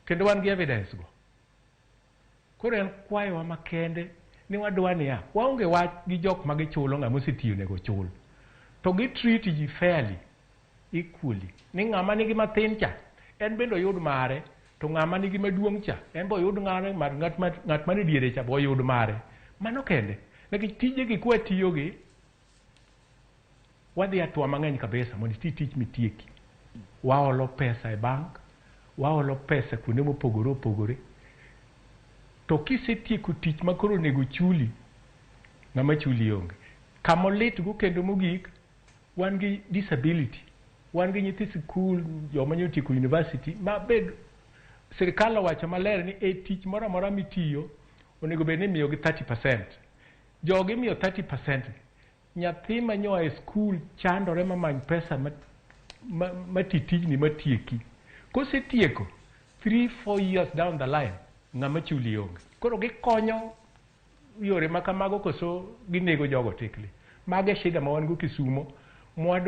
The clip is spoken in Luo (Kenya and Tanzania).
Kendo wan gi evidence go. Koro en kwayowa makende ni wadwa niya, waonge wach gi jok ma gichulo ng'ama osetiyo onego chul. To gi treat ji fairly, equally. Ni ng'ama nigi mathin cha, en bende oyud mare, to ng'ama nigi maduong' cha, en be oyud mare, ng'at mane diere cha be oyud mare. Mano kende. Nikech tijegi kwatiyogi, wadhi hatua mang'eny kabisa mondo iti tich mitieki. Waolo pesa e bank, waolo pesa kuonde mopogore opogore. To kisetieko tich ma koro onego chuli, ng'ama chuli onge. Kamolit go kendo mogik, wan gi disability, wan gi nyithi sikul, joma nyo otieko university, ma bed sirikal owacho maler ni e tich moro amora mitiyo, onego bed ni imiyogi 30%. Jogi imiyo 30%. Nyathi ma nyoa e skul chandore mamany pesa ma ti tijni matieki. Kosetieko, 3-4 years down the line, ng'ama chuli onge. Koro gikonyo yore ma kamago koso ginego jogo tikli. Mago e shida ma wan go Kisumo. Mwadwa